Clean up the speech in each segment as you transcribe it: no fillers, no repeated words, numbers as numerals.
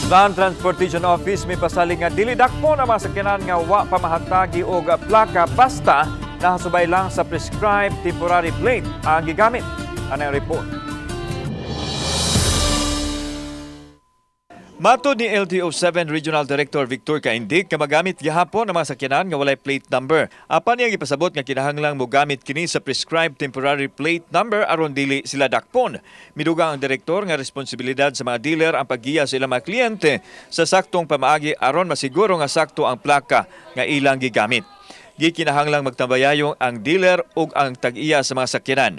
Land Transportation Office mipasalig nga dili dakpon ang mga sakyanan nga wa pa mahatagi og plaka basta nakasubay lang sa prescribed temporary plate ang gigamit. Ano ang report? Matod ni LTO 7 Regional Director Victor Caindig, magamit gihapon ang mga sakyanan nga walay plate number. Apan niyang ipasabot nga kinahanglang mogamit kini sa prescribed temporary plate number aron dili sila dakpon. Midugang ang direktor nga responsibilidad sa mga dealer ang paggiya sa ilang mga kliyente sa saktong pamaagi aron masiguro nga sakto ang plaka nga ilang gigamit. Gikinahanglang magtambayayong ang dealer ug ang tag-iya sa mga sakyanan.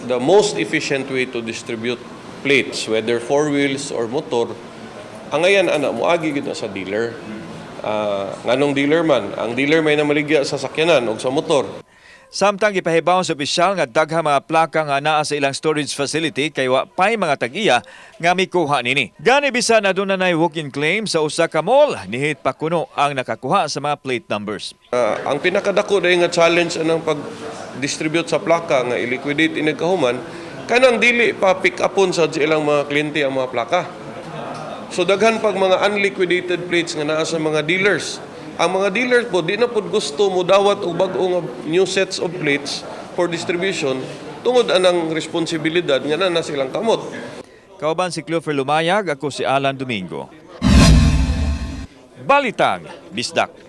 The most efficient way to distribute plates, whether four wheels or motor, ang ngayon ana moagi gid na sa dealer. Nganong dealer man, ang dealer may namaligya sa sakyanan og sa motor. Samtang gipahibaw sa opisyal nga daghang mga plaka nga naa sa ilang storage facility kay wa pay mga tag-iya nga mikuha nini. Gani bisan aduna nay walk-in claim sa usa ka mall, nihit pa kuno ang nakakuha sa mga plate numbers. Ang pinakadako dahil nga challenge anang pag-distribute sa plaka nga i-liquidate inig kahuman, kanang dili pa pick upon sa ilang mga kliyente ang mga plaka. So daghan pag mga unliquidated plates nga naa sa mga dealers. Ang mga dealers po di na pud gusto mo dawat og bag-o nga new sets of plates for distribution tungod anang responsibilidad nga naa na silang kamot. Kauban si Clover Lumayag, ako si Alan Domingo. Balitang Bisdak.